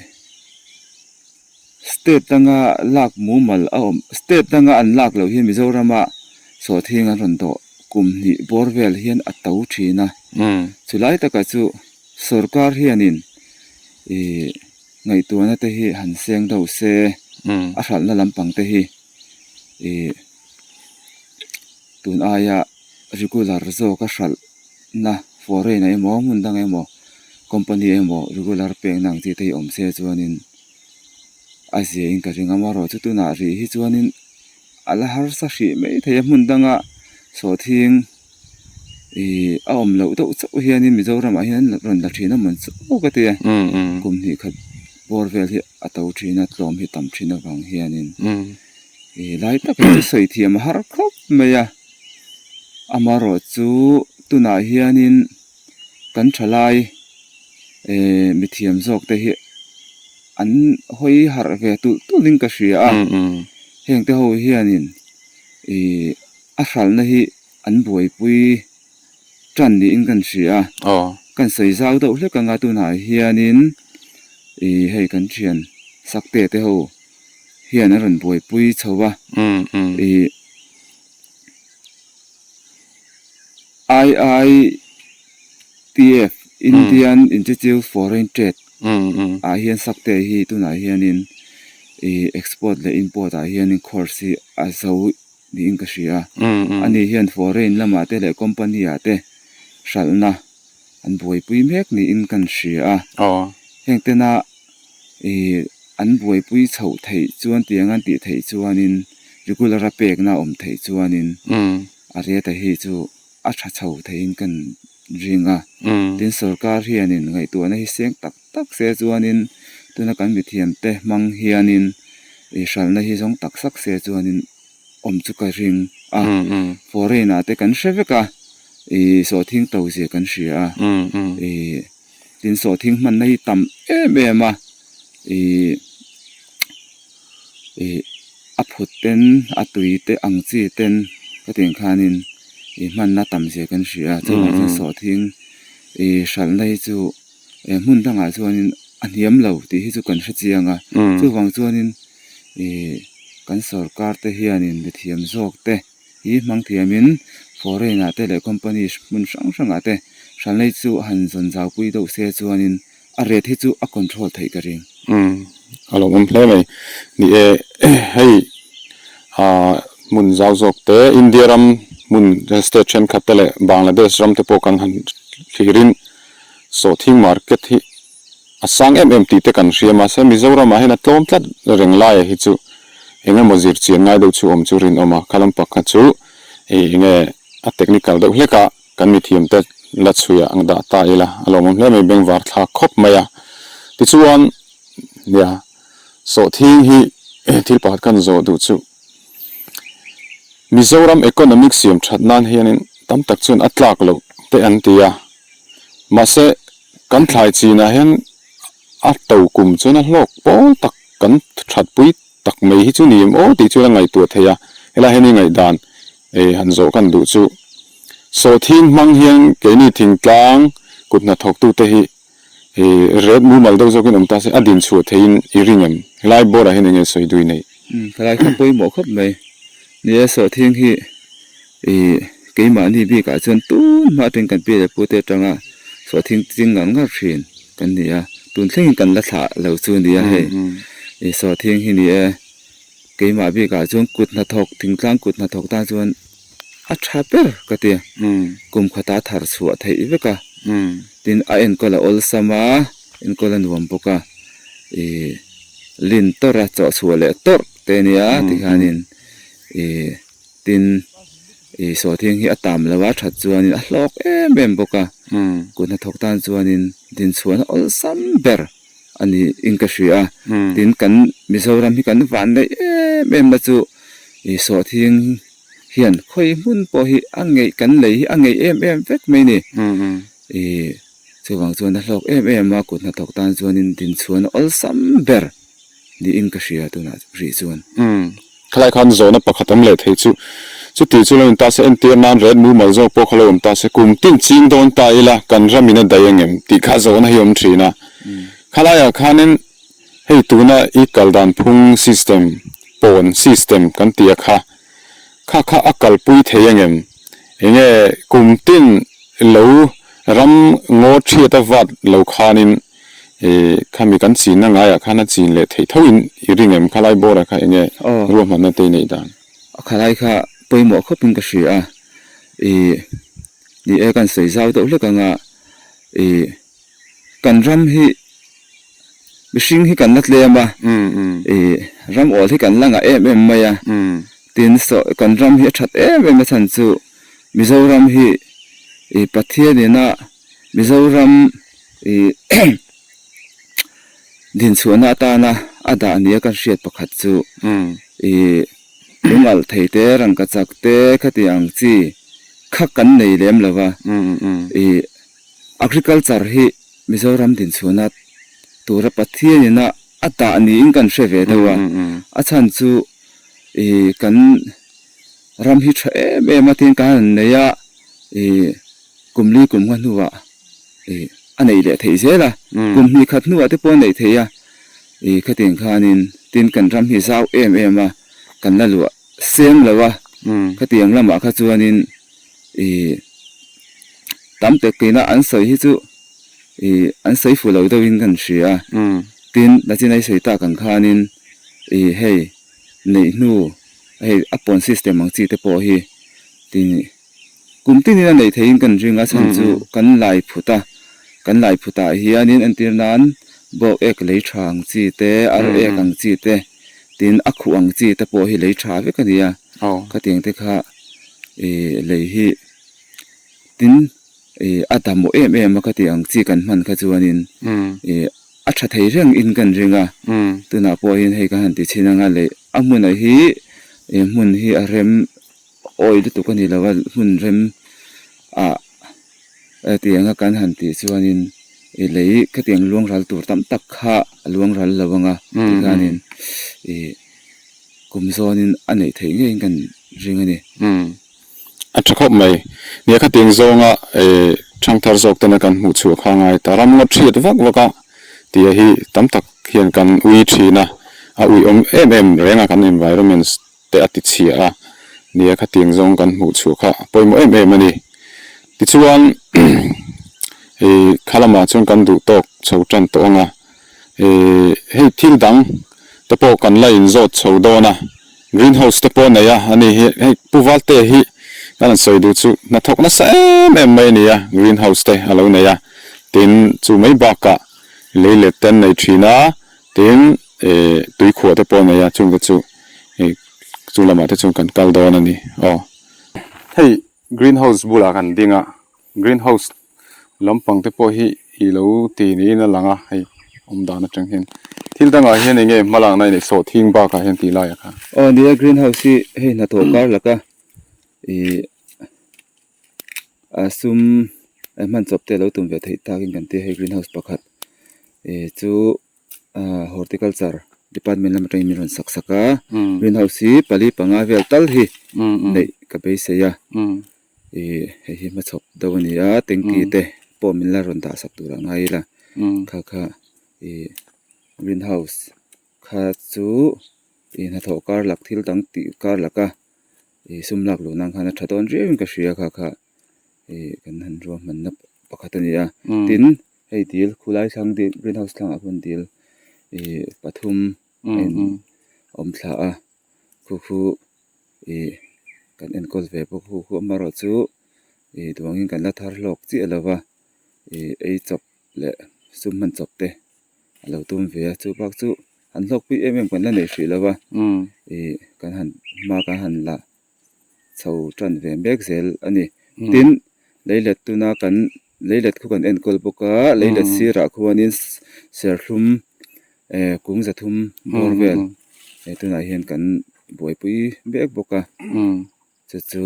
State danga lak mumal a awm state danga an lak loh hian Mizorama sawhthing an rawn dawh kum hnih bawr vel hian a to thin a chulai takah chu sorkar hianin ih ngaihtuahna te hi han seng deuh se a hralhna lampang te hi ih tun aia regular zawk a hralh. Na foreign ah emaw hmun dang emaw company emaw regular pekna ang chi te hi awm se chuanin a zia in ka ring a amaherawhchu chu tunah rih hi chuanin a la harsa hrih mai thei a hmun danga sawhthing. Ih a awm loh deuh chauh hianin Mizoramah hian an rawn la thin a mawn chu ka ti a, kum hnih khat bawr vel hi a to thin a, tlawm hi tam thin avang hianin ih lai tak hi chu sawi thiam a har khawp mai a, amaherawh chu tunah hianin kan thalai eh mithiam zawk te hi an hawi harh ve tulh tulhin ka hria a, heng te ho hianin ih a hralhna hi. An buaipui tan niin kan hria a, kan sawi zau deuh hlek anga tunah hianin ih hei kan thian Sakte te ho hian a rawn buaipui chho a, ih IITF Indian Institute Foreign Trade ah hian Sakte hi tunah hianin ih export leh import ah hianin course hi a zo niin ka hria a. Ani hian foreign lamah te leh company ah te hralhna an buaipui mek niin kan hria a. Heng tena ih an buaipui chhoh theih chuan tiang an tih theih chuanin regular a pekna a awm theih chuanin a rate hi chu a tha chho theihin kan ring a. Tin sorkar hianin ngaihtuahna hi seng tak tak se chuanin tuna kan mithiamte hmang hianin ih hralhna hi zawng tak sak se chuanin awm chu ka ring a foreign ah te kan hre vek a ih sawhthing to zia kan hria a ih tin sawhthing hmanna hi tam em em a ih ih a phut ten a tui te ang chi ten ka tih ang khanin ih hmanna tam zia kan hria a chuvang chuan sawhthing ih hralhna hi chu eh hmun dangah chuanin a hniam lo tih hi chu kan hre chiang a chuvang chuanin ih kan sorkar te hianin mithiam zawk te hi hmang thiamin foreign ah te leh company hmun hrang hrangah te hranlei chu han zawn zau pui deuh se chuanin a rate hi chu a control theih ka ring. Umm a lo awm hle mai ni e hei ah hmun zau zawk te India ram hmun state thenkhat te leh Bangladesh ram te pawh kan han thlirin Sawhthing market hi a sang em em tih te kan hria mahse Mizoramah hian a tlawm tlat reng laia hi chu eng emaw zir chian ngai deuh chu awm chu rinawm a, kha lam pakhat chu ih enge a technical deuh hlek a kan mithiam te la chhuiah ang dah ta ila a lawmawm hle mai bengvar thlak khawp mai a tichuan nia sawhthing hi thil pakhat khan zawh duh chu Mizoram economic siam that nan hianin tam tak chuan a tlak loh te an ti a. Mahse, kan thlai chinah hian a to kum chuan a hlawk pawl tak kan thatpui tak mai hi chu ni em aw tih chuan a ngaihtuah thei a. Helai hian i ngaihdan eh han zawh kan duh chu sawhthing hmang hian keini thingtlang kut hnathawktute hi eh ret mumal deuh zawkin awm ta se a din chhuah theihin i ring em? Helai bawrah hian eng nge sawi dui neih? Umm helai kha pawimawh khawp mai. Ni e sawhthing hi Ih keimahni bikah chuan tun hma atangin kan pi leh pute atanga sawhthing ching ngar ngar thin kan ni a, tun thlengin kan la thlah lo chu a ni a hei. Ih sawhthing hi ni e, keimah bikah chuan kut hnathawk thingtlang kut hnathawk tan chuan a tha ber ka ti a, kum khata thar chhuah theih vek a, tin a enkawl a awlsam a, enkawl a nuam bawk a, ih lin tawrh a chawhchhuah leh tawrh te a nia tikhianin ih. Tin, ih sawhthing hi a tam lo a, that chuanin a hlawk em em bawk a, kut hnathawk tan chuanin dinchhuahna awlsam ber a ni in ka hria a. Tin, kan Mizoram hi kan vanneih em em na chu ih sawhthing hian khawi hmun pawh hi a ngeih kan lei hi a ngeih em em vek mai ni. Ih chuvang chuan a hlawk em em a, kut hnathawk tan chuanin dinchhuahna awlsam ber. niin ka hria tunah rih chuan. Umm. Khalai khan zawhna pakhat awm leh thei chu. Chuti chu lo in ta se entir nan ret mumal zawk pawh kha lo awm ta se kum tin ching dawn ta ila kan ram in a daih ang em tih kha zawhna hi awm thin a. Khalaiah khanin hei tuna i kal dan phung system pawn system kan tih a kha kha kha a kalpui thei ang em? Enge kum tin lo ram ngaw thiat a vat lo khanin Ih, khami kan chinna ngaiah khan a chin leh theih tho in i ring em? Khalai bawrah kha enge ruahmanna te i neih dan? Khalai kha pawimawh khawp in ka hria a, ih, ni e kan sawi zau deuh hlek anga, ih, kan ram hi mihring hi kan la tlem a, ih, ram awl hi kan la ngah em em mai a, tin saw kan ram hi a that em em a chhan chu Mizoram hi. Ih Pathianina Mizoram ih dinchhuahna atana a dah nia kan hriat pakhat chu ih lung alh thei te rangkachak te khati ang chi kha kan nei lem lo va ih agriculture hi Mizoram dinchhuahna tura Pathianina a dah niin kan hre ve deuh a a chhan chu ih kan Ram hi tha em em a tin kan han nei a ih kum li kum nga hnuah ih a neih leh theih zel a kum hnih khat hnuah te pawh a neih theih a ih khatiang khanin tin kan ram hi zau em em a kan la luah seng lo a khatiang lamah kha chuanin ih tam tek tina an sawi hi chu ih an sawi fu lo deuhin kan hria a tin nachin a i sawi tak ang khanin ih hei neih hnu. Hei a pawn system ang chi te pawh hi tin kum tinin a neih theihin kan ring a chhan chu kan lai phut a kan lai phut ah hianin entir nan bawk ek lei tha ang chi te ar ek ang chi te tin a khuh ang chi te pawh hi lei tha vek a ni a khatiang te kha ih lei hi tin ih a dahmawh em em a khatiang ang chi kan hman kha chuanin ih. A tha thei reng in kan ring a, tunah pawh hian hei ka han ti chhin anga leh a hmunah hi eh hmun hi a rem awi lutuk a ni lo a hmun rem ah hetiang a kan han tih chuanin ih lei khatiang luang ral tur tam tak kha a luang ral lo anga tikhanin ih kum zawnin a neih theih ngeiin kan ring a ni. A tha khawp mai. Nia khatiang zawnga thangthar zawk tena kan hmuh chhuah kha ngai ta. Ram ngawt hriat vak vak a tia hi tam tak hian kan ui thin a, a ui awm em em reng a kan environment te a ti chhia a. Nia khatiang zawng kan hmuh chhuah kha a pawimawh em em a ni. Tichuan kha lamah chuan kan duh tawk chho tan tawh ang a. Hei thil dang te pawh kan la inzawt chho dawn a. Green house te pawh a nei a, ani hi hei Pu Valtea hi kan han sawi duh chu hnathawk nasa em em mai a ni a, green house te a lo nei a, tin chu mai bakah lei let te an nei thin a, tin eh tuikhuah te pawh a nei a, chungte chu eh chu lamah te chuan kan kal dawn a ni aw. Hei green house bulah kan ding a, green house Lampang te pawh hi i lo ti niin a lang a hei awm dan atang hian thil dangah hian eng nge hma lakna i neih sawhthing bakah hian tih laiah kha. Aw nia green house hi hei hnathawh kar laka ih a sum a hman chawp te a lo tum ve theih takin kan tia hei green house pakhat ih chu ah horticulture department lam atangin min rawn sak sak a green house hi pali panga vel tal hi neih ka beisei a. Ih hei hi hmachhawp deuh a ni a tanky te pawh min la rawn dah sak tur ah ngai ila kha kha ih green house kha chu ih hnathawh kar lak thil dang tih kar lak a ih sum lak luh nan khan a tha dawn riau in ka hria kha kha ih kan han ruahmanna pakhat a ni a tin hei dil khulai thlang dil green house thlangah khuan dil ih pathum a in awm thla a khu khu. Ih kan enkawl ve bawk hu hu amaherawh chu ih duangin kan la thar hlawk chiah lo va ih ei chawp leh sum hman chawp te a lo tum ve a chu bak chu an hlawk pui em em kan la nei hrih lo va ih kan han hma kan han la chho tan ve mek zel a ni tin leilet tuna kan leilet khu kan enkawl bawk a leilet sirah khuanin serthlum eh kung zathum bawr vel eh tunah hian kan buaipui mek bawk a chu chu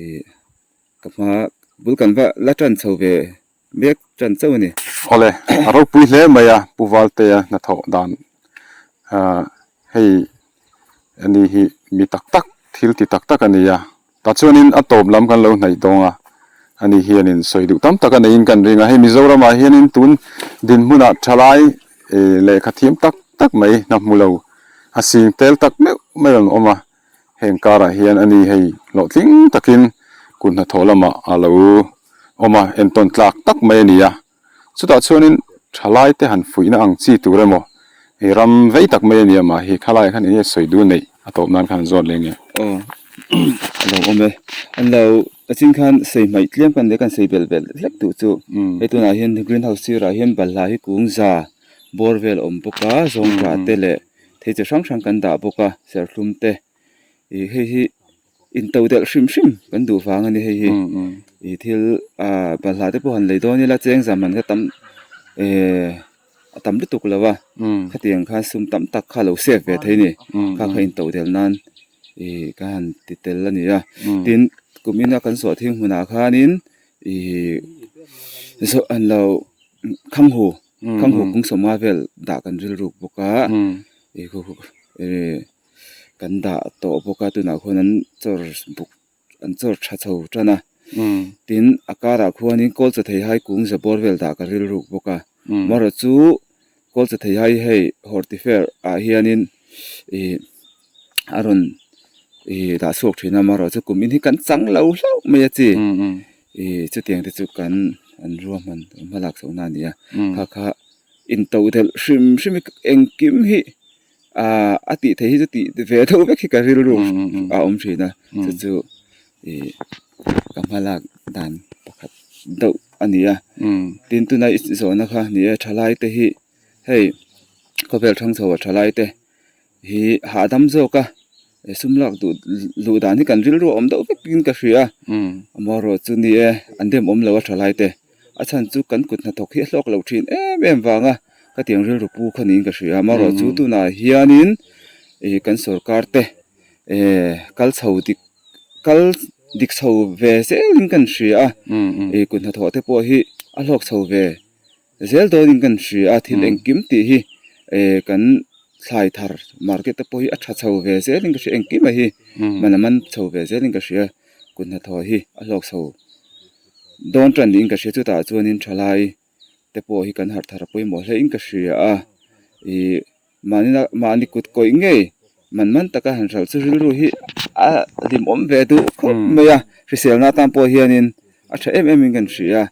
ih ka hma bul kan va la tan chho ve mek tan chauh a ni. Awle a ropui hle mai a Pu Valtea hnathawh dan ah hei ani hi mi tak tak thil ti tak tak a ni a. Tah chuanin a tawp lam kan lo hnaih dawng a, ani hianin sawi duh tam tak a neiin kan ring a, hei Mizoramah hianin tun dinhmunah thalai lehkha thiam tak tak mai hna hmu lo a sing tel tak meuh meuh an awm a, heng karah hian ani hei hlawhtling takin kut hnathawh lamah a lo awm a, entawn tlak tak mai a ni a. Chutah chuanin thalai te han fuihna ang chi tur emaw hei ram vei tak mai a nia mah hi khalai khan enge sawi duh neih a tawp nan khan an zawt leh nge. Aw a lo awm e. An lo achin khan sei hmaih tlem kan leh kan sei belh belh hlek duh chu hei tunah hian green house sirah hian balhla hi kung za bawr vel a awm bawk a zawngtah te leh thei chi hrang hrang kan dah bawk a serthlum te ih hei hi. Intodelh hrim hrim kan duh vang a ni hei hi. Ih thil ah balhla te pawh han lei dawn ila cheng zam man kha tam eh a tam lutuk lo a khatiang khan sum tam tak kha lo save ve thei a ni kha kha in toh del nan ih ka han ti tel a ni a tin kum ina kan sawh thing hmunah khanin ih zawh an lo khanghu khanghu kung sawma vel dah kan rilruk bawk a ih ih kan dah tawh bawk a tunah khuan an chawr buk an chawr tha chho tan a tin a karah khuanin kawl chaw thei hai kung za bawr vel dah ka rilruk bawk a amaherawh chu kawl chaw thei hai hei hortifair ah hianin ih a rawn ih dah chhuak thin a amaherawh chu kum in hi kan chang lo hlauh mai a chi ih chutiang te chu kan an ruahman hmalak chhoh na a ni a kha kha intodelh hrim hrim hi engkim hi. Ahh a tih theih hi chu tih ve deuh vek hi ka rilru a awm thin a chu chu ih ka hma lak dan pakhat deuh a ni a tin tuna i zawhna kha ni e thalai te hi hei khawvel thang chho a thalai te hi hahdam zawk a sum lak duh luh dan hi kan rilru a awm deuh vek in ka hria amaherawh chu ni e an dem awm lo a thalai te a chhan chu kan kut hnathawk hi a hlawk lo thin em em vang a. Ka tiang rilru pu kha niin ka hria amaherawh chu tunah hianin ih kan sorkar te eh kal chho dik kal dik chho ve zelin kan hria a ih kut hnathawh te pawh hi a hlawk chho ve zel dawnin kan hria a thil engkim tih hi eh kan thlai thar market te pawh hi a tha chho ve zelin ka hria engkim a hi man a man chho ve zelin ka hria kut hnathawh hi a hlawk chho dawn tan niin ka hria chutah chuanin thalai. te pawh hi kan harh thar pawimawh hle in ka hria a ih mahni mahni kut kawih ngei man man taka han hralh chu rilru hi a hlimawm ve duh khawp mai a hriselna atan pawh hianin a tha em em in kan hria a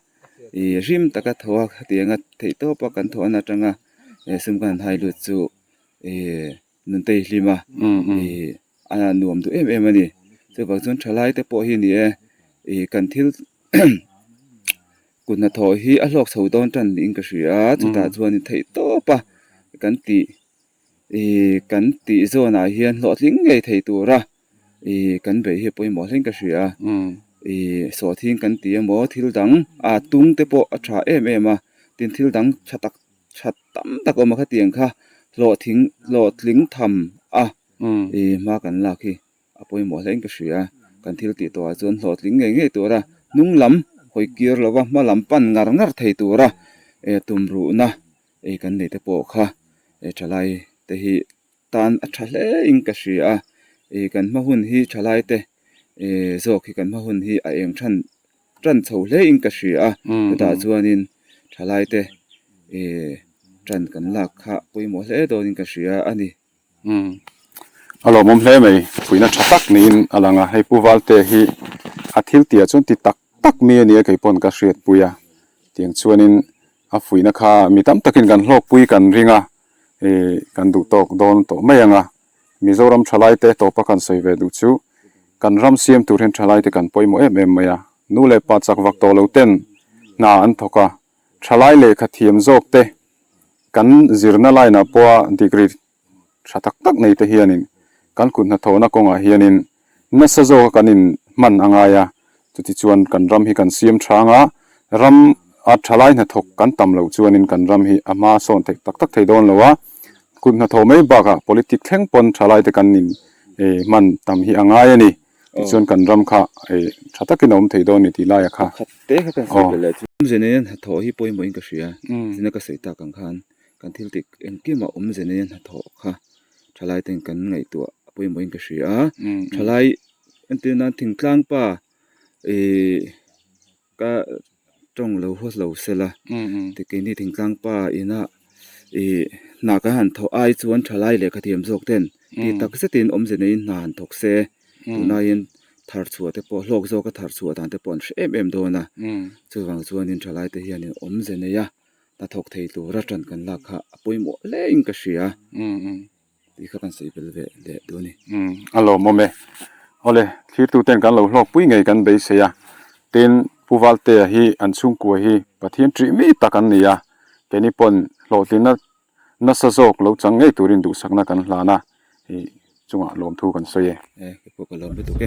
ih rim taka tho a khatianga theih tawpa kan thawhna atanga sum kan han hai lut chu ih nunte i hlim a ih a nuam duh em em a ni chuvang chuan thalai te pawh hi ni e ih kan thil Kut hnathawh hi a hlawk chho dawn tan niin ka hria a, chutah chuan in theih tawp a kan tih ih kan tih zawnah hian hlawhtling ngei thei tura ih kan beih hi a pawimawh hlein ka hria a, ih sawhthing kan ti emaw thil dang a tung te pawh a tha em em a, tin thil dang tha tak tha tam tak a awm a khatiang kha hlawhthing hlawhtling tham a ih hma kan lak hi. A pawimawh hle in ka hria. Kan thil tih tawhah chuan hlawhtling ngei ngei tura hnung lam hawi kir lova hma lam pan ngar ngar thei tura eh tumruhna ei kan neih te pawh kha eh thalai te hi tan a tha hle in ka hria a. Ih kan hma hun hi thalai te eh zawk hi kan hma hun hi a eng than tan chho hle in ka hria a. Chutah chuanin thalai te eh tan kan lak kha pawimawh hle dawnin ka hria a ni. Umm a lawmawm hle mai, puihna tha tak niin a lang a, hei Pu Valte hi a thil tihah chuan ti tak tak mi a nia kei pawn ka hriatpui a, tiang chuanin a fuihna kha mi tam takin kan hlawkpui kan ring a, ih kan duh tawk dawn tawh mai ang a, Mizoram thalaite tawpa kan sawi ve duh chu kan ram siam tur hian thalaite kan pawimawh em em mai a, nu leh pa chak vak tawh lo ten hna an thawk a, thalai lehkha thiam zawk te Kan zirna line ah pawha degree tha tak tak nei te hianin kan kut hnathawhna kawngah hianin nasa zawka kan in hman a ngai a, chutichuan kan ram hi kan siam tha anga ram a thalai hnathawk kan tam loh chuanin kan ram hi a hma sawn theih tak tak thei dawn lo a, kut hnathawh mai bakah politic thleng pawn thalai te kan in hman tam hi a ngai a ni. Tichuan kan ram kha tha takin a awm thei dawn ni tih laia kha. Pakhat te kha kan sawi belh leh chu. Awmze neia hnathawh hi pawimawhin ka hria. Zina ka sawi tak ang khan kan thil tih engkimah awmze neia hnathawh kha thalai ten kan ngaihtuah a pawimawhin ka hria a. Thalai entir nan thingtlang pa ih Ka tawng lo haw lo sela ti keini thingtlang pa ina ih hna kan han thawh ai chuan thalai lehkha thiam zawk ten ti tak zetin awmze neiin hna han thawk se tunlaiin thar chhuah te pawh hlawk zawka thar chhuah dan te pawh an hre em em dawn a chuvang chuanin thalai te hianin awmze neia hna thawk thei tura tan kan lak kha a pawimawh hle in ka hria. Tih kha kan sawi bel ve leh duh a ni. Umm a lawmawm e. Awle, thlirtu ten kan lo hlawkpui ngei kan beisei a. Tin, Pu Valtea hi an chhungkua hi Pathian ṭih mi tak an ni a. Keini pawn hlawhtlinna nasa zawk lo chang ngei turin duhsakna kan hlan a, hei chungah lawmthu kan sawi e. E, kei pawh ka lawm lutuk e.